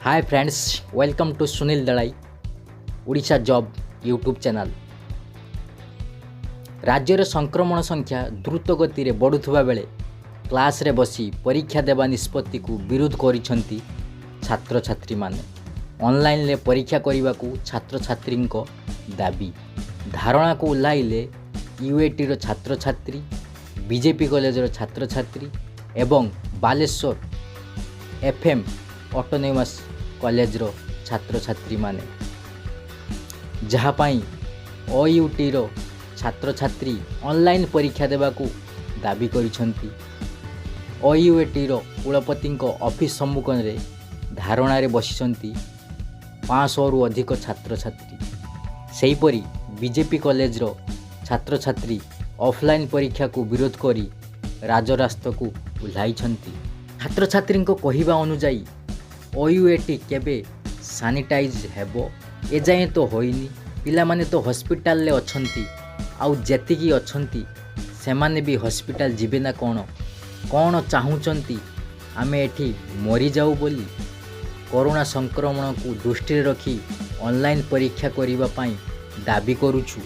Hi friends, welcome to Sunil Dalai Odisha Job YouTube channel. ରାଜ୍ୟରେ ସଂକ୍ରମଣ ସଂଖ୍ୟା ଦ୍ରୁତ ଗତିରେ ବଢ଼ୁଥିବା ବେଳେ କ୍ଲାସ୍ରେ ବସି ପରୀକ୍ଷା ଦେବା ନିଷ୍ପତ୍ତିକୁ ବିରୋଧ କରିଛନ୍ତି ଛାତ୍ରଛାତ୍ରୀମାନେ। ଅନଲାଇନ୍ରେ ପରୀକ୍ଷା କରିବାକୁ ଛାତ୍ରଛାତ୍ରୀଙ୍କ ଦାବି। ଧାରଣାକୁ ଓହ୍ଲାଇଲେ ୟୁଏଟିର ଛାତ୍ରଛାତ୍ରୀ, ବିଜେବି କଲେଜର ଛାତ୍ରଛାତ୍ରୀ ଏବଂ ବାଲେଶ୍ୱର ଏଫ୍ଏମ୍ ଅଟୋନୋମସ୍ କଲେଜର ଛାତ୍ରଛାତ୍ରୀମାନେ। ଯାହା ପାଇଁ ଓୟୁଏଟିର ଛାତ୍ରଛାତ୍ରୀ ଅନଲାଇନ୍ ପରୀକ୍ଷା ଦେବାକୁ ଦାବି କରିଛନ୍ତି। ଓୟୁଏଟିର କୁଳପତିଙ୍କ ଅଫିସ୍ ସମ୍ମୁଖରେ ଧାରଣାରେ ବସିଛନ୍ତି 500ରୁ ଅଧିକ ଛାତ୍ରଛାତ୍ରୀ। ସେହିପରି ବିଜେବି କଲେଜର ଛାତ୍ରଛାତ୍ରୀ ଅଫଲାଇନ୍ ପରୀକ୍ଷାକୁ ବିରୋଧ କରି ରାଜରାସ୍ତାକୁ ଓହ୍ଲାଇଛନ୍ତି। ଛାତ୍ରଛାତ୍ରୀଙ୍କ କହିବା ଅନୁଯାୟୀ, ଓୟୁଏଟି କେବେ ସାନିଟାଇଜ୍ ହେବ? ଏଯାଏଁ ତ ହୋଇନି। ପିଲାମାନେ ତ ହସ୍ପିଟାଲରେ ଅଛନ୍ତି, ଆଉ ଯେତିକି ଅଛନ୍ତି ସେମାନେ ବି ହସ୍ପିଟାଲ ଯିବେ ନା କ'ଣ? କ'ଣ ଚାହୁଁଛନ୍ତି, ଆମେ ଏଠି ମରିଯାଉ ବୋଲି? କରୋନା ସଂକ୍ରମଣକୁ ଦୃଷ୍ଟିରେ ରଖି ଅନଲାଇନ୍ ପରୀକ୍ଷା କରିବା ପାଇଁ ଦାବି କରୁଛୁ।